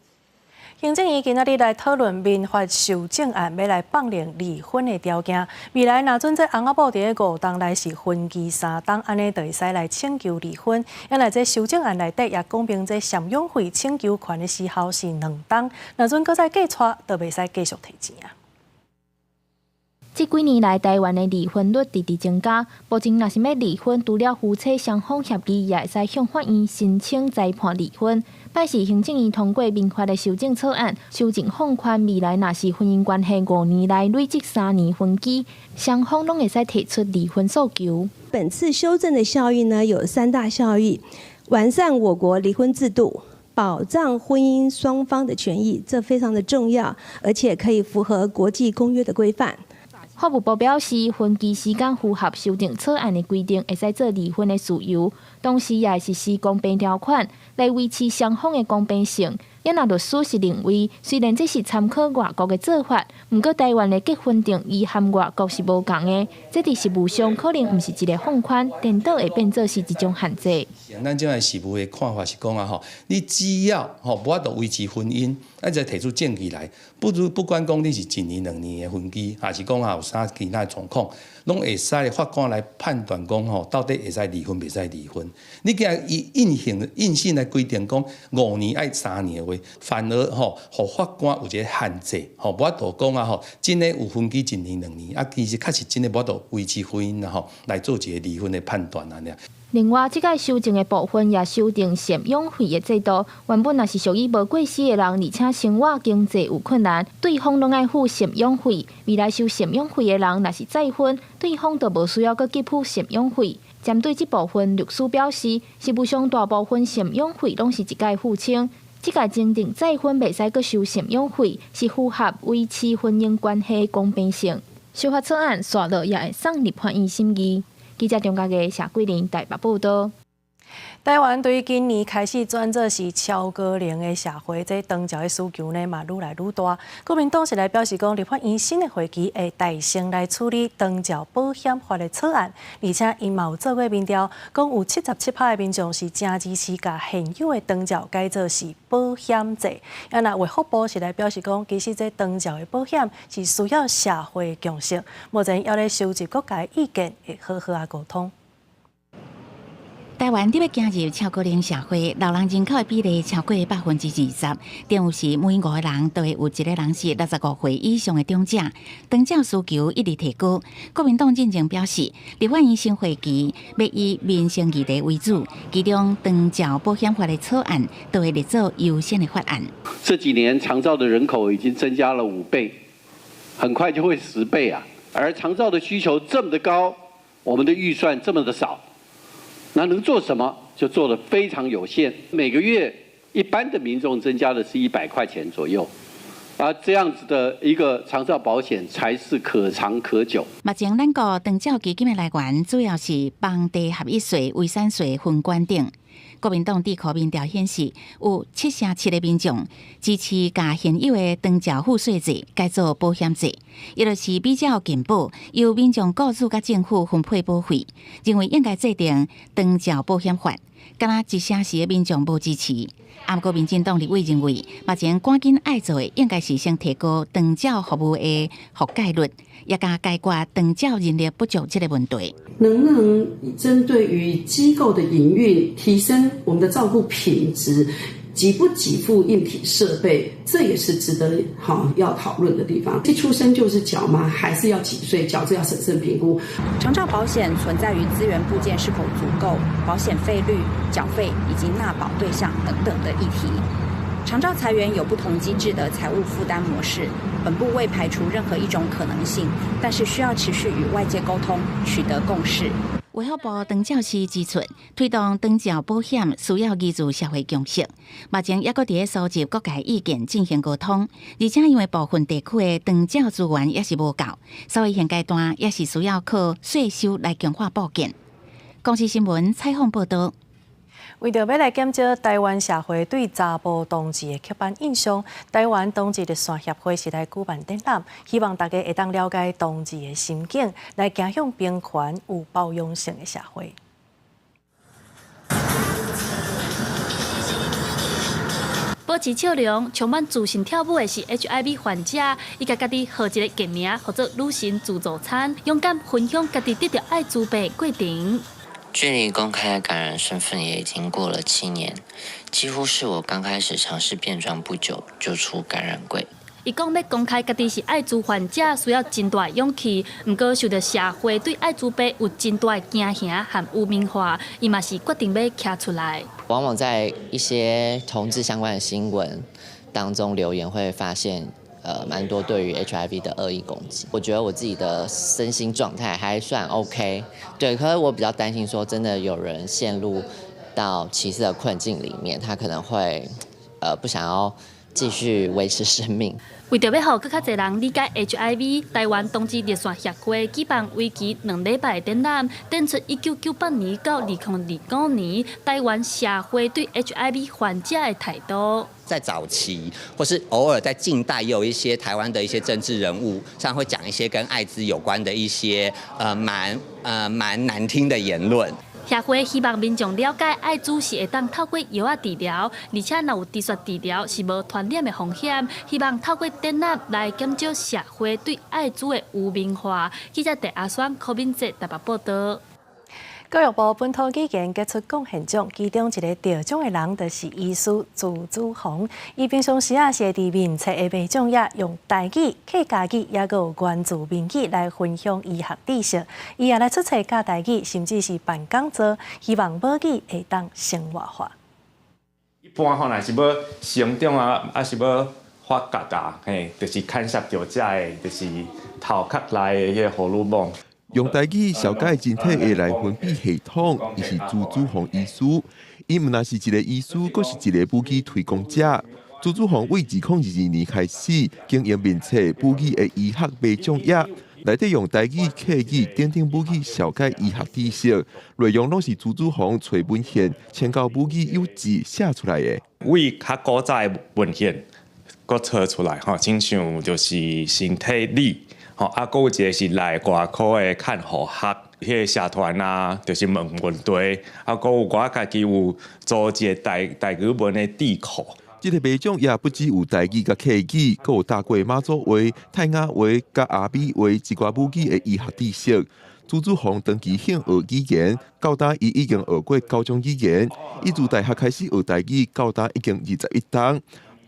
行政院今仔日來討論民法修正案，欲來放寬離婚的條件。未來若準這翁仔某佇5冬內是分居3冬，按呢就會使來請求離婚。因為這修正案內底也講明，這贍養費請求權的時效是2冬，若準閣再過掣，就袂使繼續提錢啊。這幾年來，台灣的離婚率直直增加。目前，若是欲離婚，除了夫妻雙方協議，也會使向法院申請裁判離婚。拜四行政院通過民法的修正草案，修正放寬未來若是婚姻關係5年內累積3年分居，雙方攏會使提出離婚訴求。本次修正的效益呢，有三大效益：完善我國離婚制度，保障婚姻雙方的權益，這非常的重要，而且可以符合國際公約的規範。法務部表示，分居時間符合修訂草案的規定，會使做離婚的事由，同時也會實施公平條款來維持雙方的公平性。也若律師是認為，雖然這是參考外國的做法，毋過台灣的結婚定義和外國是無仝的，這佇實務上可能毋是一個放寬，顛倒會變做是一種限制。咱這擺實務的看法是講啊吼，你只要吼無法度維持婚姻，咱就提出證據來，不如不管講你是一年兩年的分居，還是講啊有啥其他的狀況，攏會使法官來判斷講吼，到底會使離婚袂使離婚。你既然以硬性硬性來規定講5年愛3年的話，反而吼，予法官有一個限制，吼，無法度講啊吼，真的有分居一年兩年，啊，其實確實真的無法度維持婚姻啊吼，來做一個離婚的判斷按呢。另外，這屆修正的部分也修訂贍養費的制度。原本若是屬於無過世的人，而且生活經濟有困難，對方攏愛付贍養費。未來收贍養費的人，若是再婚，對方就無需要閣給付贍養費。針對這部分，律師表示，實務上大部分贍養費攏是一概付清。這屆增訂再婚袂使閣收贍養費，是符合維持婚姻關係的公平性。修法草案煞落也會送立法院審議。記者張家傑、謝桂林台北報導。台灣對今年開始轉做是超高齡的社會，這長照的需求呢嘛愈來愈大。國民黨是來表示講，立法院新的會期會帶先來處理長照保險法的草案，而且𪜶嘛有做過民調，講有77%的民眾是誠支持共現有的長照改做是保險制。啊，若衛福部是來表示講，其實這長照的保險是需要社會共識，目前猶咧收集各界意見，會好好仔溝通。台灣佇欲行入超高齡社會，老人人口的比例超過20%，等於是每5個人都會有一個人是65歲以上的長者，長照需求一直提高。國民黨進前表示，立法院新會期欲以民生議題為主，其中長照保險法的草案都會列做優先的法案。這幾年長照的人口已經增加了5倍，很快就會10倍啊！而長照的需求這麼的高，我們的預算這麼的少。那能做什麼？就做得非常有限。每個月一般的民眾增加的是100塊錢左右，而這樣子的一個長照保險才是可長可久。目前咱國長照基金的來源主要是房地合一稅、遺產稅、分管等。國民黨智庫民調顯示，有7成7的民眾支持共現有的長照賦稅制改做保險制，也就是比較健保，由民眾雇主佮政府分配保費，認為應該制定長照保險法。敢若1成4的民眾無支持。毋過民進黨立委認為，目前趕緊愛做的應該是先提高長照服務的覆蓋率，也共解決長照人力不足這個問題。能不能針對於機構的營運，提升我們的照顧品質，給不給付硬體設備，這也是值得哈要討論的地方。一出生就是繳嗎？還是要幾歲繳？這要審慎評估。長照保險存在於資源部件是否足夠、保險費率、繳費以及納保對象等等的議題。長照裁員有不同機制的財務負擔模式，本部未排除任何一種可能性，但是需要持續與外界溝通，取得共識。衛福部長照司指出，推動長照保險需要依據社會共識，目前猶閣佇咧收集各界意見進行溝通，而且因為部分地區的長照資源猶是無夠，所以現階段猶是需要靠稅收來強化保健。公視新聞採訪報道。為著欲來減少台灣社會對查埔同志的刻板印象，台灣同志熱線協會是來舉辦展覽，希望大家會當了解同志的心境，來走向平權有包容性的社會。保持笑容，充滿自信跳舞的是 HIV 患者，伊共家己號一個藝名，號做女神自助餐，勇敢分享家己得著愛滋病的過程。距離公開感染身份也已經過了7年，幾乎是我剛開始嘗試變裝不久就出感染櫃。伊講欲公開家己是愛滋患者，需要真大的勇氣。毋過受著社會對愛滋病有真大的驚嚇和污名化，伊嘛是決定欲徛出來。往往在一些同志相關的新聞當中留言，會發現，蠻多對於 HIV 的惡意攻擊。我覺得我自己的身心狀態還算 OK，對。可是我比較擔心說，真的有人陷入到歧視的困境裡面，他可能會，不想要繼續維持生命。為著欲予閣較濟人理解 HIV，台灣同志熱線協會舉辦為期2禮拜的展覽，展出1998年到2029年台灣社會對 HIV 患者的態度。在早期，或是偶爾在近代，也有一些台灣的一些政治人物，常會講一些跟艾滋有關的一些，蠻難聽的言論。協會希望民眾了解艾滋是會當透過藥仔治療，而且若有持續治療是無傳染的風險。希望透過展覽來減少社會對艾滋的污名化。記者鄭阿雙、柯敏哲台北報道。教育部本土語言傑出貢獻獎，其中一个得獎的人就是醫師朱祖宏。伊平常時啊是會佇面冊的麥獎頁用台語、客家語，猶閣有原住民語來分享醫學知識。伊也來出冊教台語，甚至是辦講座，希望母語會當生活化。一般吼，若是欲成長啊，抑是欲發達啊，嘿，就是牽涉著遮的，就是頭殼內的彼個荷爾蒙。用台語紹介人體的內分泌系統，伊是朱祖宏醫師。伊毋但是一个醫師，閣是一个母語推廣者。朱祖宏為2022年開始經營面冊母語的醫學麥獎頁，內底用台語、客語等等母語紹介醫學知識，內容攏是朱祖宏揣文獻，參考母語有字寫出來的。為較古早的文獻，閣找出來吼，親像就是身體理。吼，啊，閣有一個是內外科的看護學，彼個社團啊，就是問問題，啊，閣有我家己有組一個台語文的智庫。這個麥獎也不只有台語佮客語，閣有大過馬祖話、泰雅話佮阿美話一寡母語的醫學知識。朱祖宏長期興學語言，到今伊已經學過9種語言。伊自大學開始學台語，到今已經21冬。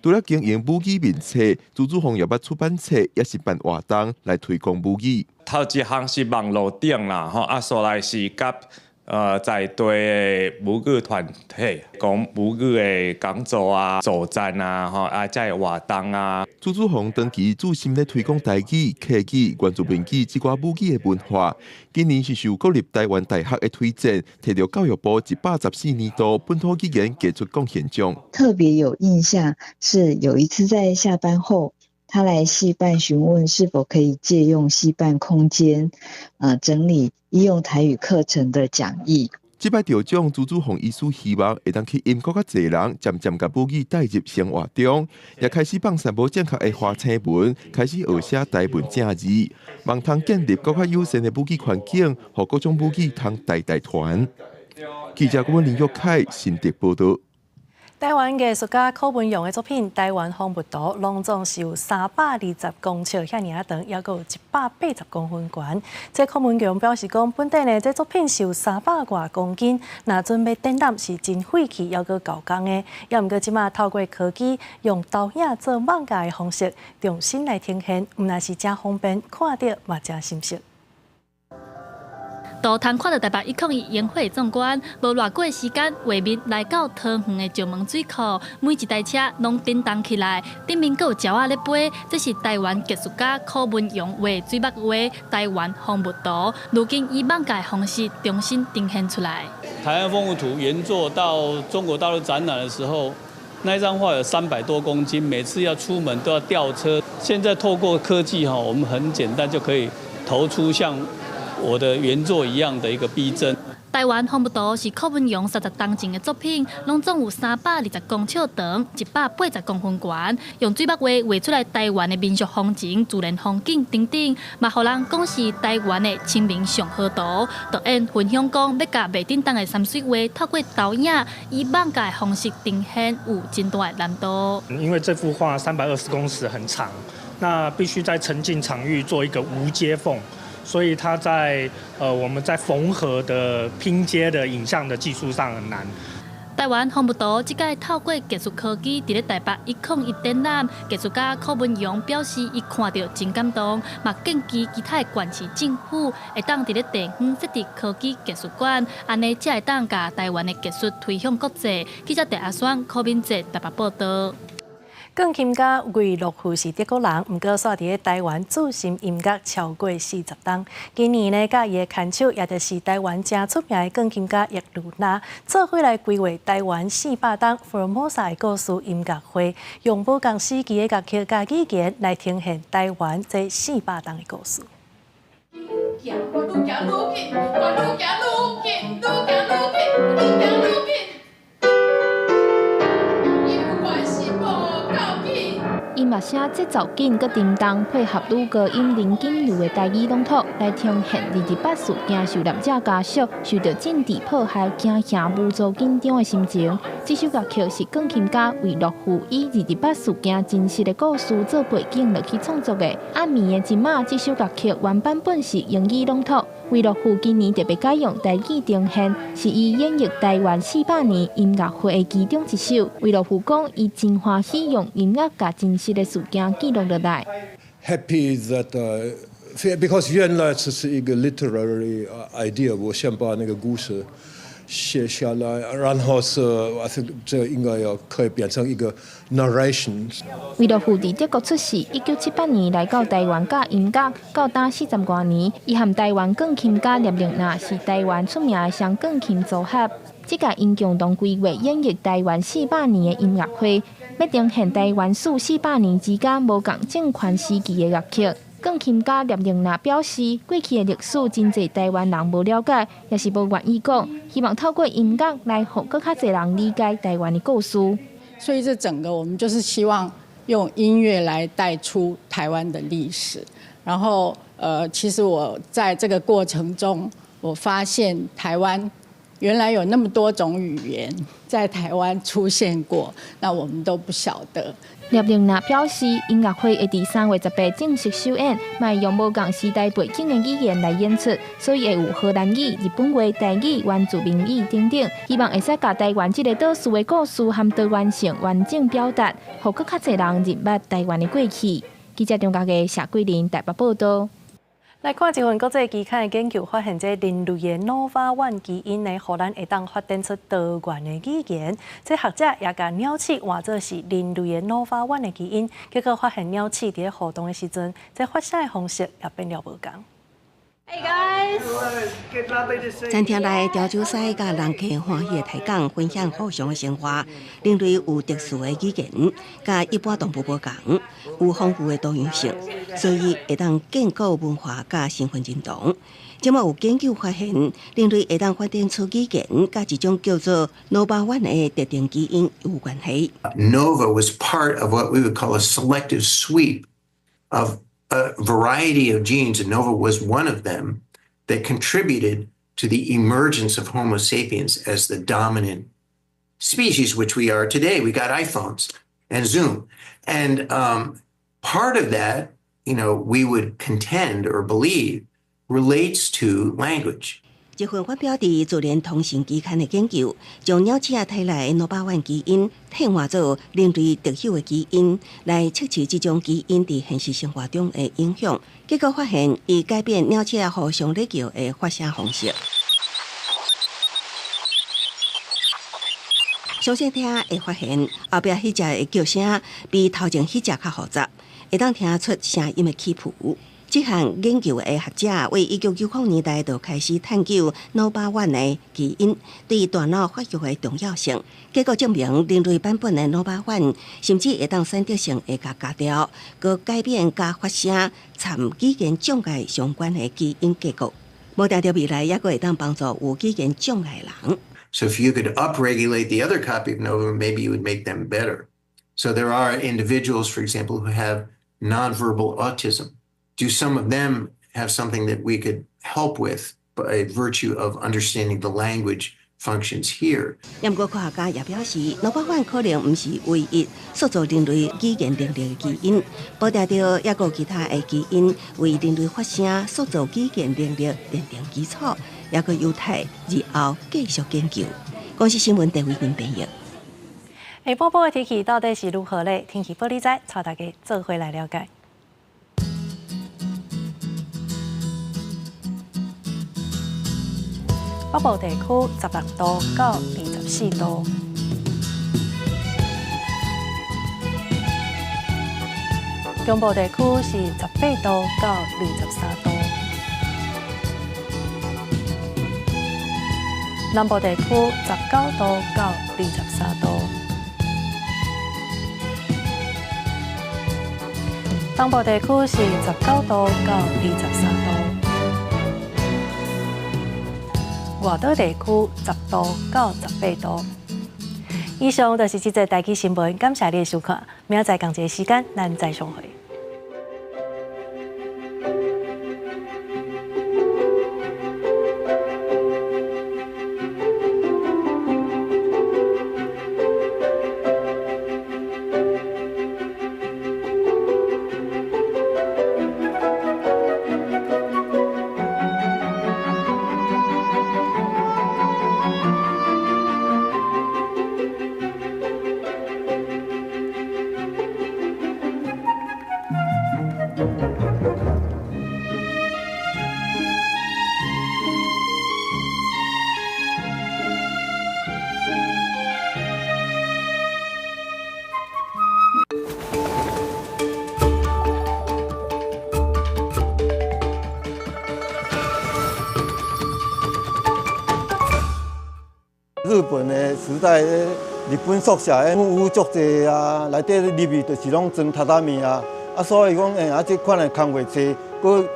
除了經營母語面冊，朱祖宏也捌出版冊，也是辦活動來推廣母語。頭一項是網路頂啦，吼，啊，煞來是佮在地的母語團體講母語的講座啊、座談啊、吼啊，遮的活動啊。朱祖宏長期注心咧推廣台語、客語、原住民語這寡母語的文化。今年是受國立台灣大學的推薦，提著教育部114年度本土語言傑出貢獻獎。特別有印象是有一次在下班後，他來系辦詢問是否可以借用系辦空間，整理醫用台語課程的講義。這擺得獎，朱祖宏醫師希望會當去引閣較濟人，漸漸共母語帶入生活中，也開始放散無正確的華青文，開始學寫台文正字，望通建立閣較友善的母語環境，予各種母語通代代傳。記者郭林玉凱新竹報道。台灣藝術家柯文榮的作品《台灣風物圖》，攏總是有320公尺遐爾仔長，猶閣有180公分懸。這柯文榮表示講，本底呢，這作品是有300外公斤，若準備展覽是真費氣，猶閣猴工的。猶毋過這馬透過科技，用投影做艋舺的方式，重新來呈現，毋但是誠方便，看著嘛誠心適。都通看著台北101煙火壯觀，無偌久的時間，畫面來到桃園的石門水庫，每一台車攏震動起來，頂面閣有鳥仔咧飛。這是台灣藝術家柯文榮畫水墨畫《台灣風物圖》，如今以艋舺的方式重新呈現出來。台灣風物圖原作到中國大陸展覽的時候，那張畫有300多公斤，每次要出門都要吊車。現在透過科技哈，我們很簡單就可以投出像我的原作一樣的一個逼真。台灣風物圖是柯文榮30冬前的作品，攏總有320公尺長，180公分懸，用水墨畫畫出來台灣的民俗風情、自然風景等等，嘛予人講是台灣的清明上河圖。導演分享講，欲共袂振動的山水畫透過投影以艋舺的方式呈現，有真大的難度。因為這幅畫320公尺很長，那必須在沉浸場域做一個無接縫。所以它在我們在縫合的拼接的影像的技術上很難。台灣風物圖這屆透過藝術科技，佇咧台北101展覽，藝術家柯文榮表示，伊看著真感動，嘛建議其他的縣市政府會當佇咧地方設置科技藝術館，按呢才會當共台灣的藝術推向國際。記者鄭阿雙、柯敏哲台北報道。鋼琴家魏樂富是德國人，毋過煞佇咧台灣注心音樂超過40冬。今年呢，佮伊的牽手，也就是台灣誠出名的鋼琴家葉呂娜，做伙來規劃台灣400冬 Formosa 的故事音樂會，用無仝時期的樂曲佮語言來呈現台灣這400冬的故事。愈行愈行愈緊，我愈行愈緊，愈行愈緊，愈行愈緊。猶原是無夠緊。音樂聲節奏緊，閣沉重，配合女高音林錦如的台語朗讀，來呈現28事件受難者家屬受著政治迫害、驚嚇無助緊張的心情。這首樂曲是鋼琴家魏樂富以28事件真實的故事做背景落去創作的。暗暝的這馬，這首樂曲原版本是英語朗讀。魏樂富今年特別改用台語呈現，是伊演繹台灣400年音樂會的其中一首。魏樂富講，伊真歡喜用音樂共真實的事件記錄落來。 Happy that because 原來這是一個 literary idea，我先把那個故事寫下來，然後是 I think 這應該要可以變成一個 narration。魏樂富佇德國出世，1978年來到台灣教音樂，到今40外年。伊和台灣鋼琴家聶玲娜是台灣出名的雙鋼琴組合。這屆𪜶共同規劃演繹台灣四百年的音樂會，欲呈現台灣史400年之間無仝政權時期的樂曲。鋼琴家聶玲娜表示，過去的歷史真濟台灣人無了解，也是無願意講，希望透過音樂來予閣較濟人理解台灣的故事。所以這整個我們就是希望用音樂來帶出台灣的歷史。然後，其實我在這個過程中，我發現台灣原來有那麼多種語言在台灣出現過，那我們都不曉得。聶玲娜表示，音樂會會佇3月18正式首演，嘛會用無仝時代背景的語言來演出，所以會有荷蘭語、日本話、台語、原住民語等等，希望會使共台灣這個島嶼的故事和多元性完整表達，予閣較濟人認捌台灣的過去。記者張家傑、謝桂林台北報道。來看一份國際期刊的研究，發現這人類的 Nova One 基因呢，予咱會當發展出多元的語言。這學者也共鳥鼠換做是人類的 Nova One 的基因，結果發現鳥鼠佇咧互動的時陣，這發聲的方式也變了無仝。 Hey guys！餐廳內調酒師佮人客歡喜的抬講，分享互相的生活。人類有特殊的語言，佮一般動物無仝，有豐富的多樣性，所以會當建構文化佮身份認同。這馬有研究發現，人類會當發展出語言，佮一種叫做 Nova One 的特定基因有關係。 Nova was part of what we would call a selective sweep of a variety of genes, and Nova was one of them that contributed to the emergence of Homo sapiens as the dominant species, which we are today. We got iPhones and Zoom. And part of that, we would contend or believe relates to language. 這份發表佇《自然通訊》期刊的研究，將鳥鼠仔體內的 NOBA1 基因替換做人類特有的基因，來測試這種基因佇現實生活中的影響。結果發現，伊改變鳥鼠仔互相咧叫的發聲方式。詳細聽會發現，後壁彼隻的叫聲比頭前彼隻較複雜，會當聽出聲音的起伏。這項研究的學者為1990年代就開始探究 NOBA1 的基因對大腦發育的重要性。結果證明，人類版本的 NOBA1 甚至會當選擇性會共鉸掉，閣改變佮發聲參語言障礙相關的基因結構。無定著未來猶閣會當幫助有語言障礙的人。 So if you could upregulate the other copy of NOVA, maybe you would make them better. So there are individuals, for example, who have nonverbal autism. Do some of them have something that we could help with by virtue of understanding the language functions here? 不過科學家也表示，NOBA1 可能毋是唯一塑造人類語言能力的基因，無定著猶閣有其他的基因為人類發聲、塑造語言能力奠定基礎，猶閣有待日後繼續研究。公視新聞鄭偉玲編譯。下晡晡的天氣到底是如何咧？天氣報你知，帶大家做伙來了解。北部地區16度到24度，中部地區是18度到23度，南部地區19度到23度，東部地區是19度到23度。外島地區10度到18度。以上就是這節台語新聞，感謝你的收看。明仔載仝一个時間，咱再相會。日本的時代，日本宿舍的木屋足濟啊，內底入去就是攏裝榻榻米啊，啊，所以講，這款的工課濟，閣